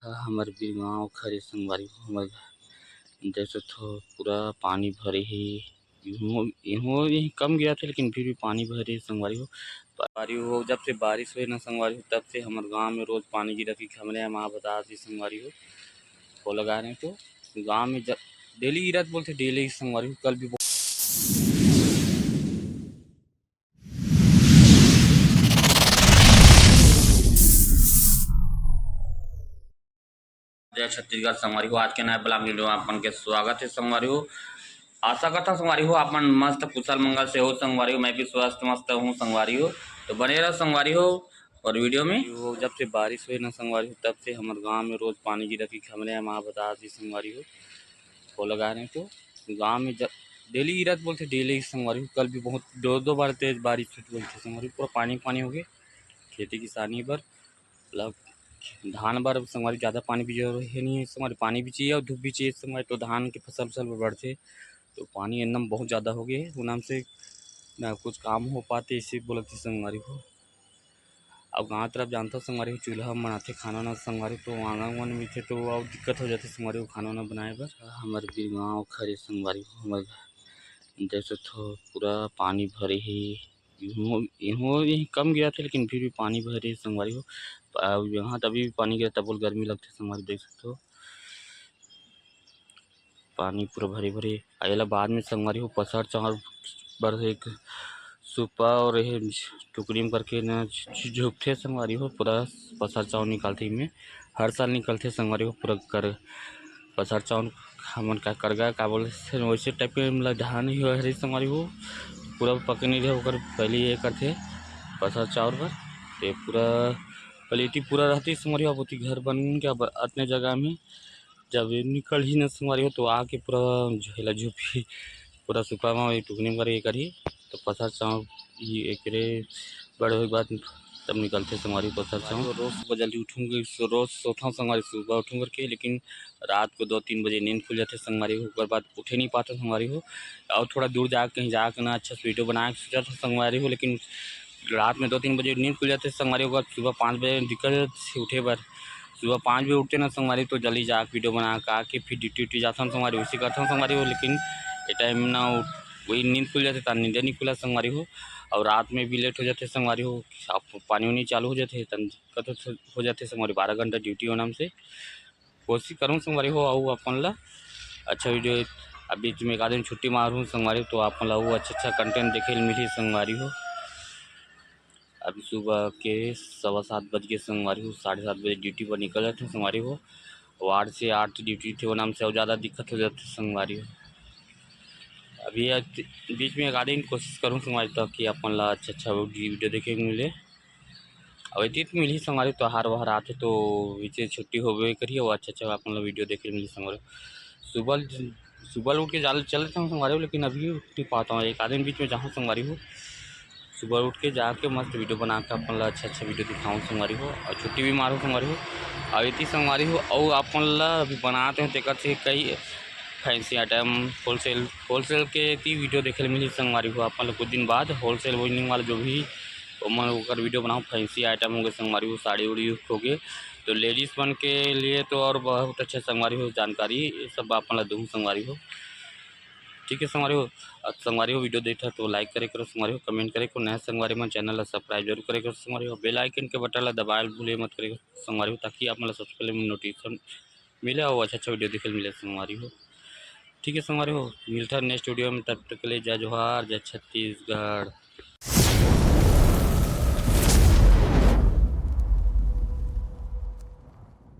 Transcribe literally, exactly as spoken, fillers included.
हमर बीरगांव खरे संगवारी हो, हमर देख सकथो पूरा पानी भरे हे। इहों, इहों यही कम गिरत हे, लेकिन फिर भी पानी भरे हे संगवारी हो। संगवारी हो, जब से बारिश होए ना संगवारी हो, तब से हमर गांव में रोज पानी गिरत हे। हमरे माँ बता दी संगवारी हो, वो लगा रहे तो गांव में जब डेली गिरत बोलते, डेली संगवारी हो, कल भी जय छत्तीसगढ़ संगवारी हो, आज के नए vlog video में आप मन के स्वागत हे संगवारी हो। आशा करता हूँ संगवारी हो, आप मन मस्त कुशल मंगल से हो संगवारी हो। मैं भी स्वस्थ मस्त हूँ संगवारी हो, तो बने रहो संगवारी हो। और video में वो जब से बारिश होए ना संगवारी हो, तब से हमर गांव में रोज पानी गिरत हे। हमरे माँ बता दी संगवारी हो, वो लगा रहे तो गांव में जब डेली गिरत बोलते, डेली संगवारी हो, कल भी बहुत दो दो बार तेज बारिश हुई बोलते संगवारी हो, पूरा पानी पानी हो गए खेती किसानी बर। मतलब धान बर संगवारी ज़्यादा पानी भी जरूरी हे नहीं है संगवारी, पानी भी चाहिए और धूप भी चाहिए संगवारी, तो धान के फसल उसल बर बढ़थे। तो पानी एकदम बहुत ज़्यादा हो गए हे, वो नाम से ना कुछ काम हो पाते, इसे बोलत हे संगवारी हो। अब गाँव तरफ जानता संगवारी हो, चूल्हा में बनाते खाना ना संगवारी, तो आंगन उंगन मिलते तो और दिक्कत हो जाते संगवारी हो खाना ना बनाए बर। हमर बीरगांव खरे संगवारी हो, हमर देख सकथो पूरा पानी भरे हे। इहों, इहों यही कम गिरत हे, लेकिन फिर भी पानी भरे हे संगवारी हो। अब यहाँ तभी भी पानी गिरत हे, तब बोल गर्मी लगथे संगवारी, देख सकथो पानी पूरा भरे भरे। आ एला बाद में संगवारी हो पसहर चांवर बर एक सुपा और ये टुकड़ी में करके ना झुपथे संगवारी हो, पूरा पसहर चांवर निकालथे इमे। हर साल निकलथे संगवारी हो, पूरा कर पसहर चांवर हमन का करगा का बोलथे, वैसे टाइप के मतलब धान ही हरे संगवारी हो, पूरा पके नहीं रहे, ओकर पहले ये करथे पसहर चांवर बर। ये पूरा quality पूरा रहती संगवारी हो। अब ओती घर बन के अब अतने जगह में जब ये निकलही न संगवारी हो, तो आके पूरा झेला झुपही, पूरा सुपा में टुकनी में करके करही, तो पसहर चांवर ही एकरे बड़े होए के बाद तब निकलथे संगवारी हो पसहर चांवर। रोज सुबह जल्दी उठूंगे, सो-, रोज सोथों संगवारी सुबह उठूं करके, लेकिन रात को दो तीन बजे नींद खुल जाथे संगवारी हो, ओकर बाद उठे नहीं पाते संगवारी हो। और थोड़ा दूर जाके कहीं जाके ना अच्छा से video बना के सोचा था संगवारी हो, लेकिन रात में दो तीन बजे नींद खुल जाथे संगवारी हो, ओकर बाद सुबह पाँच बजे दिक्कत होथे उठे बर। सुबह पाँच बजे उठते ना संगवारी, तो जल्दी जाके video बना के आके फिर duty उटी जाथन संगवारी, उसी करथन संगवारी हो। लेकिन ये टाइम ना उठ-, वही नींद खुल जाथे, त नींदे नहीं खुला संगवारी हो। और रात में भी late हो जाथे संगवारी हो, आप पानी उनी चालू हो जाथे, तन दिक्कत हो, हो जाथे संगवारी, बारह घंटा duty होना से। कोशिश करूँ संगवारी हो, आऊ अपन ला अच्छा video, अब बीच में एक आध दिन छुट्टी मारूँ संगवारी हो, तो अपन ला आऊ अच्छा अच्छा content देखे ल मिलही संगवारी हो। अभी सुबह के सवा सात बज के संगवारी हो, साढ़े सात बजे duty पर निकल जाते हैं संगवारी हो। और आठ से आठ duty थे, वो नाम से और ज़्यादा दिक्कत हो जाती है संगवारी हो। अभी आज बीच में एक आध दिन कोशिश करूँ संगवारी, ताकि अपन ला अच्छा अच्छा video देखे के मिले। अब एती तो मिलही संगवारी, त्योहार वहार आथे तो बीचे छुट्टी होबे करिए, वो अच्छा अच्छा अपन ला video देखे मिलही संगवारी। सुबह सुबह उठ के जाल चल जाता हूँ संगवारी हो, लेकिन अभी उठ नहीं पाता हूँ, एक आध दिन बीच में जाऊँ संगवारी हो। सुबह उठ के जाके मस्त video बना के अपन ला अच्छा अच्छा video दिखाऊँ संगवारी हो, और छुट्टी भी मारूँ संगवारी हो। और एती संगवारी हो, और अपन ला अभी बनाते हैं तेकर से कई fancy item, wholesale, wholesale के एती video देखे ल मिलही संगवारी हो। अपन ला कुछ दिन बाद wholesale wholesale वाला जो भी ओमन ओकर video बनाऊँ, fancy item हो गए संगवारी हो, साड़ी उड़ी हो गए, तो ladies मन के लिए तो और बहुत अच्छा संगवारी हो जानकारी, ये सब अपन ला दूँ संगवारी हो। ठीक है संगवारी हो, अब संगवारी हो video देखा तो like करे करो संगवारी हो, comment करे करो, नया संगवारी मन channel ला subscribe जरूर करे करो संगवारी हो, bell icon के button ला दबाए भूले मत करे करो संगवारी हो, ताकि आप मन ला सबसे पहले notification मिले और अच्छा अच्छा video देखे ल मिले संगवारी हो। ठीक है संगवारी हो, मिलता है next video में, तब तक के लिए जय जोहार, जय छत्तीसगढ़।